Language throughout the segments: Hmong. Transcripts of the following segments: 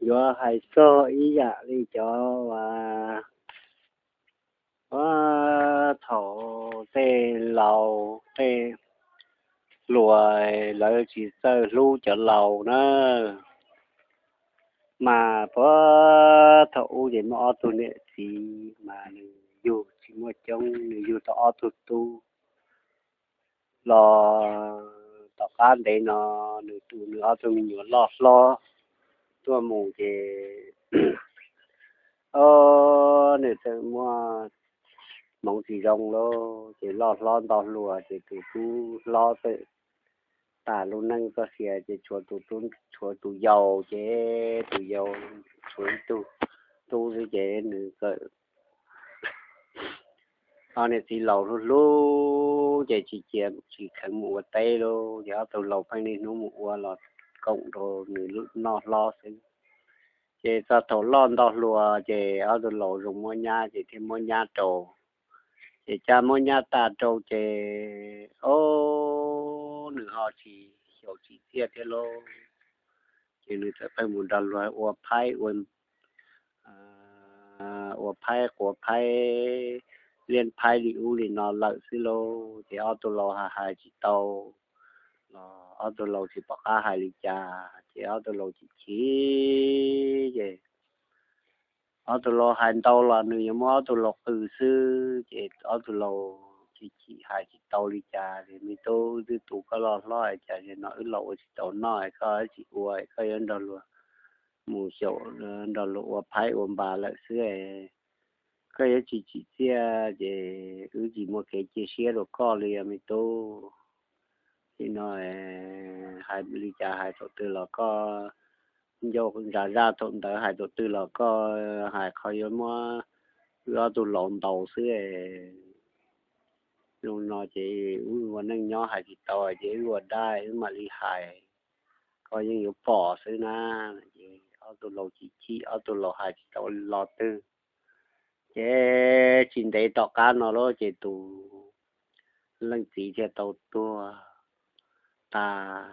yuav hais txog ib yam li cov uas thaum tej laus tej hluas lawv tsis txawj hlub cov laus na. Mas puag thaum ub ces muaj ob tug niam txiv mas nws yug tsis muaj coob, nws yug tau ob tug tub los tom qab ntev no nws tu nws ob tug me nyuam loj hlob tuaj mus ces o nws txawm muaj hmoov tsis zoo lawm ces loj hlob nto hluas ces tus tub hlob txawm tas lub neej txoj sia ces tshuav tus tub, tshuav tus yau ces tus yau tshuav ib tug tub xwb ces nws txawm ob niam txiv laus hlub hlub ces tsis cia tsis kheev mus ua teb lawm ces ob tug laus pheej niaj hnub mus ua los koom rau nws noj hlob xwb. Ces txog thaum loj nto hluas ces ob tug laus zoo muab nyab ces thiaj muab nyab rau. Ces caj muab nyab tas rau ces o nws ho tsis xyaum tsis txiaj thiab lauj. Ces nws txawm pheej mus nrog luag ua phaib ua ua phaib quas phaib, liab phaib li ub li no lawm xwb lauj. Ces ob tug laus hais hais tsis tau los ob tug laus tsis pom qab hais li cas ces ob tug laus chim chim ces ob tug laus hais ntau los nws yuav muab ob tug laus qw xwb ces ob tug laus chim chim hais tsis tau li cas es, Me tub, twb tu koj loj hlob es cas no wb los ua tsis tau noj es koj tsis ua es koj yuav nrog luag mus xyaum nrog luag ua phaib ua npas lawm xwb es koj yuav tsis tsim txiaj ces wb tsis muaj kev cia siab rau koj li os me tub. Nim no hais li cas hais thaum twg los koj ncauj ntsa zaj thaum ntawd hais thaum twg los koj hais qhov yuav muab wb ob tug laus ntaus xwb. Zoo no ces wb ua neej nyob hais tsis tau ces wb ua dab wb mam li hais, koj yeej yuav pom xwb na. Ces ob tug laus chim chim ob tug laus hais tsis tau lo twg. Ces tsis ntev tom qab no lawm ces tus leej txiv thiaj tau tuag tas.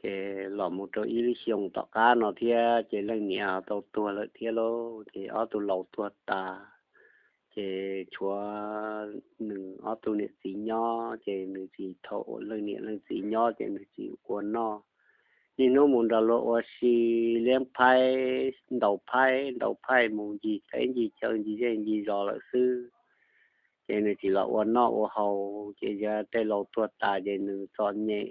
Ces los mus rau ib lub xyoos tom qab no thiab ces leej niam tau tuag lawm thiab lauj. Ces ob tug laus tuag tas ces tshuav nws ob tug niam txiv nyob ces nws tsis thaum leej niam leej txiv nyob ces nws tsis ua noj. Niaj hnub mus nrog luag ua si, liab phaib, ntaus phaib, ntaus phaib mus ncig teb ncig chaw ncig zej ncig zos lawm xwb. Ces nws tsis los ua noj ua haus ces yog tej laus tuag tas ces nws txom nyem,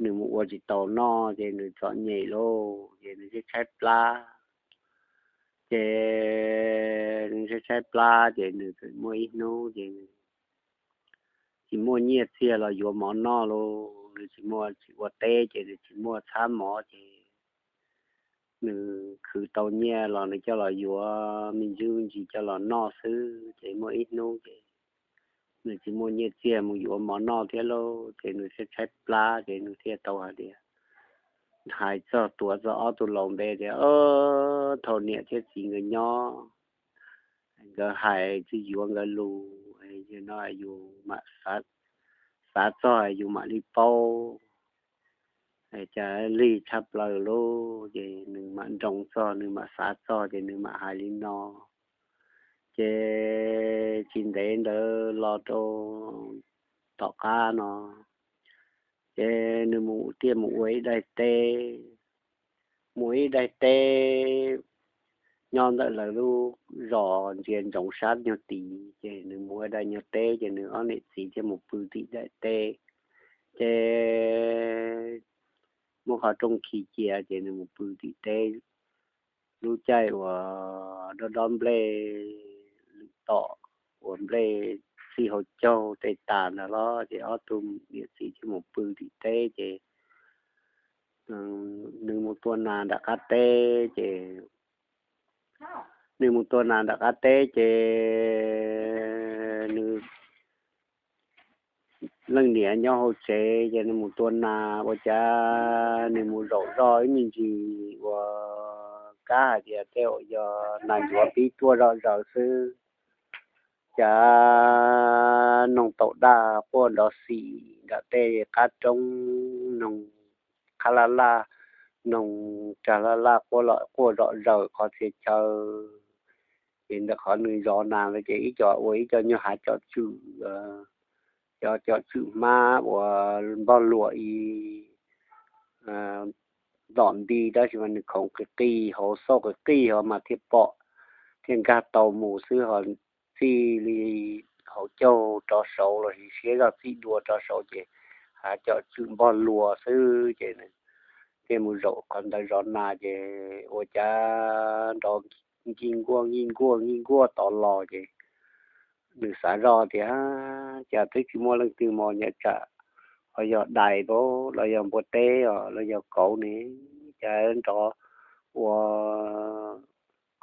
nws mus ua tsis tau noj ces nws txom nyem lauj ces nws tshaib tshaib plab. Ces nws tshaib tshaib plab ces nws txawm muaj ib hnub ces tsis muaj nyiaj txiag los yuav mov noj lauj, nws tsis muaj, tsis ua teb ces nws tsis muaj txhab mov ces nws khwv tau nyiaj los nws coj los yuav me ntsis ntsis coj los noj xwb ces muaj ib hnub ces nws tsis muaj nyiaj txiag mus yuav mov noj thiab lauj ces nws tshaib tshaib plab ces nws thiaj tau hais tias, hais txog tuav txog ob tug laus npe tias, Thaum niam thiab txiv nkawd nyob, nkawd hais tsis yuav nkawd lus, no yus mam xav txog yus mam li paub. Cas lig tshaj plaws lauj, ces nws mam nroo txog nws mam xav txog ces nws mam hais li no. Ces tsis ntev ntawd los rau tom qab no ces nws mus thiaj mus ua ib daim teb, mus ib daim teb nyob ntawm lawv lub zos ntsia ntsoov sab nyuag tid ces nws mus ua daim nyuag teb ces nws ob niam txiv thiaj mus pw tim daim teb. Ces muab qhov rooj khi cia ces nws mus pw tim teb. Lub caij uas dob dob nplej lwm tom uas nplej txij hauv caug tej tas ntawd los ces ob tug niam txiv thiaj mus pw tim teb ces nws mus tua nas nram qab teb ces nws mus tua nas nram qab teb ces nws leej niam nyob hauv tsev ces nws mus tua nas ua cas nws mus zaum zoj ib me ntsis uas kab hais tias tej uas yog nas ncuav pib tuaj zom zaws xwb. Cas noog taum daj quaj nrov xim nram tej qab roob, noog qhab laj laj noog rag laj laj quaj zom zaws qhov txhia chaw. Ces ntawm qhov nws zov nas ntawd ces ib co ua ib co nyuag hav com tswm, cov com tswm hmab uas npog luam ib ntom nti, tab sis mas nws khoov qis qis, hauv xauj qis qis ho mas thiaj pom, thiaj nkag tau mus xwb ho. Txij li hauv caug rov saud los sis siab zog txij dua rov saud ces hav com tswm npog luam xwb ces nws thiaj mus zaum qhov ntawd zov nas ces ua cas nrov nkig nkuaj nkig nkuaj nkig nkuaj tod los ces nws xav zoj tias cas twb tsis muaj leej twg mos nyam tsam, ho yog dais pab los yog npua teb os los yog kauv ne, cas nrov ua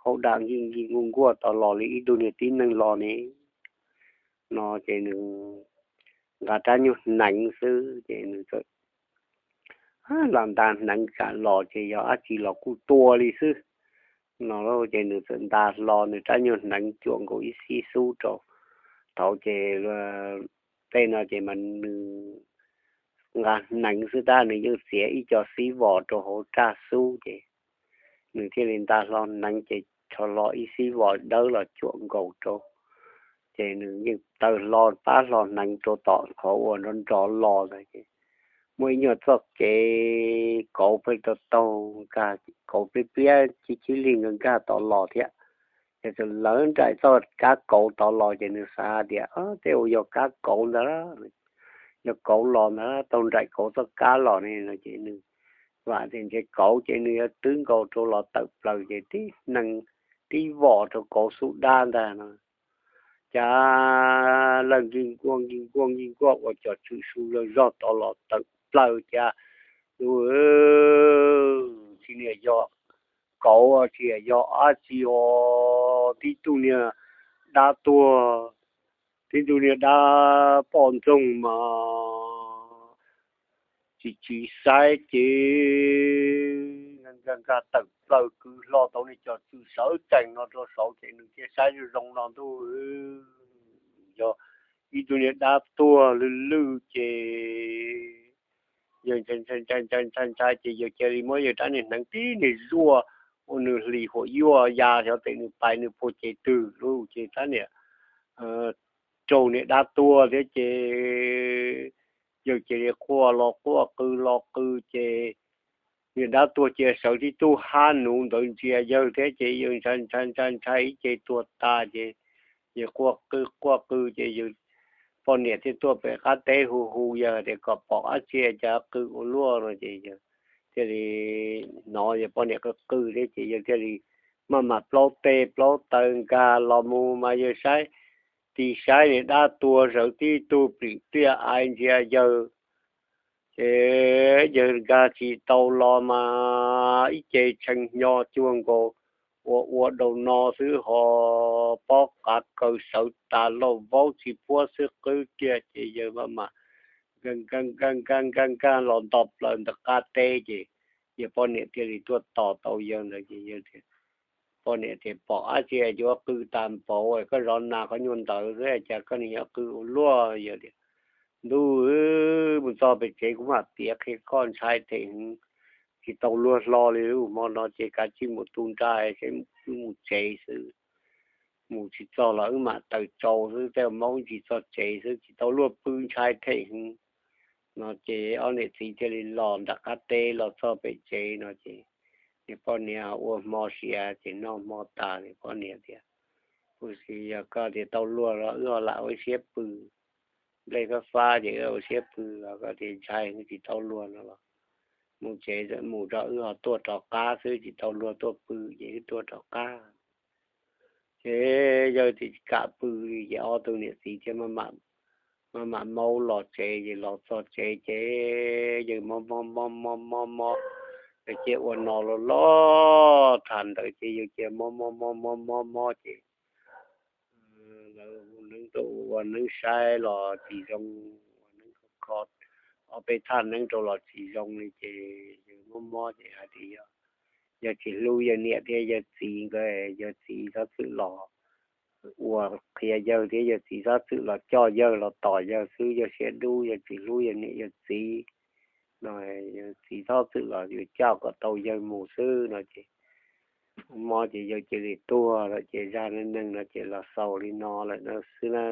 khaub daj nkig nkig nkuaj nkuaj tod los li ib tug niag tib neeg los ne no ces nws nqa rab nyuag hneev xwb ces nws txawm lam nta hneev tsam los ces yog dab tsi los kuj tua li xwb no ces nws txawm nta hlo nws rab nyuag hneev cuam nkaus ib xib xub rau. Thaum ces tej no ces mas nws nqa hneev xwb tab nws yeej txiav ib co xib vos rau hauv raj xub ces nws thiaj li nta hlo hneev ces rho hlo ib xib vos dawb los cuam nkaus rau. Ces nws yeej taw hlo pab hlo hneev rau tom qhov uas nrov nrov los ntawd ces muaj ib nyuag txoj kev kauv pheej tau taug nkag kauv pliab pliab chib chib lig nkag nkag tod los thiab. Ces txawm lawv nraim txoj kab kauv tod los ces nws xav tias tej uas yog kab kauv ntag, yog kauv los ntag, taug nraim kauv txoj kab los ne no ces nws vam tias ntshe kauv ces nws yuav twb nkaus rau los tawm plaws ces tib hneev tib vos rau kauv xub dab ntag no. Cas lawv nkig nkuaj nkig nkuaj nkig nkuaj ua com tswm su zog zog tod los tawm plaws cas, tsis niam yog kauv tsis niam yog dab tsi os, tib tug niag dab tuag, tib tug niag dab poj ntxoog mas tsis tsis saib ces nkag nkag tawm plaws kwv hlo tau niag com tswm sawv tsees no rau saud ces nws thiaj saib zoo zoo no ntuj, yog ib tug niag dab tuag lwj lwj ces yawg ntshai ntshai ntshai ntshai ces yawg cia li muab yawg rab niag hneev tib niag zuaj ua nws hlis huam yuaj ya xyov tes nws pais nws puag cev twg lauj ces rab niag raug niag dab tuag thiab ces yawg cia li quaj los quaj qw los qw ces niag dab tuag cia sawv tib tug hab nuv ntawd ntsia yawg thiab ces yawg ntshai ntshai ntshai ntshai ib ce tuag tas ces yawg quaj qw quaj qw ces yawg poj niam thiaj tuaj pem qab teb hu hu yawg tias kom pom dab tsi cas qw ua luaj no ces yawg thiaj li hnov yawg poj niam qw qw thiab ces yawg thiaj li maj mam plaub tes plaub taw nkag los mus mas yawg saib tis saib niag dab tuag sawv tib tug plim pliaj ai ntsia yawg ces yawg nkag tsis tau los mas ib ce tshee hnyo cuag nkaus ua ua daus no xwb ho pob qav kaws sawv tas lauj vaub tsis puab xwb qwb kiag ces yawg maj mam nkag nkag nkag nkag nkag los nto plaws ntawm qab teb ces yawg poj niam thiaj li tuaj tos tau yawg ntawd ces yawg poj niam tias pom dab tsi yuav qw tas npaum koj zov nas koj nyuaj ntawd xwb cas koj nim yuav qw ua luaj. Yawg tias ntuj, mus txog pem tsev kuv mam piav qhia koj, ntshai them heev, tsis tau luag hlo li. Hmo no ces kav tsij mus tu nra seb wb mus tsev xwb. Mus tsis txog los wb mam taws tsau xwb, tej maub ntsis txog tsev xwb, tsis tau luag pw, ntshai them heev no ces ob niam txiv thiaj li los nram qab teb los txog pem tsev no ces niag poj niam ua hmo sia ces noj hmo tas niag poj niam tias, Puas tsis yog koj tias tau luag los wb ho lam ua siab pw, nplej fab fab ces wb ua siab pw, koj tias ntshai tsis tau luag no los mus tsev, mus tso wb ho tuaj rov qab xwb, tsis tau luag tuaj pw ces wb tuaj rov qab. Ces yawg tsis kam pw li ces ob tug niam txiv thiaj maj mam maub los tsev ces los txog tsev ces yawg mob mob mob mob mob mob, yawg cia ua no los loj tham ntawd ces yawg cia mob mob mob mob mob mob ces lawv hu neeb tuaj ua neeb saib los tsis zoo, ua neeb kho kho ob peb thaj neeb rau los tsis zoo li ces yawg mob mob ces hais tias yog, yawg tsis hlub yawg niam thiab yawg txiv nkawd, yawg txiv txhob txwm los ua qhia yawg thiab yawg txiv txhob txwm los coj yawg los tos yawg xwb, yawg siab dub, yawg tsis hlub yawg niam yawg txiv. no, txiv txhob txwm los yuav coj kom tau yawg mus xwb no ces, mob ces yawg cia li tuag lawm ces zaj neej neeg no ces los xaus li no lawm no xwb na.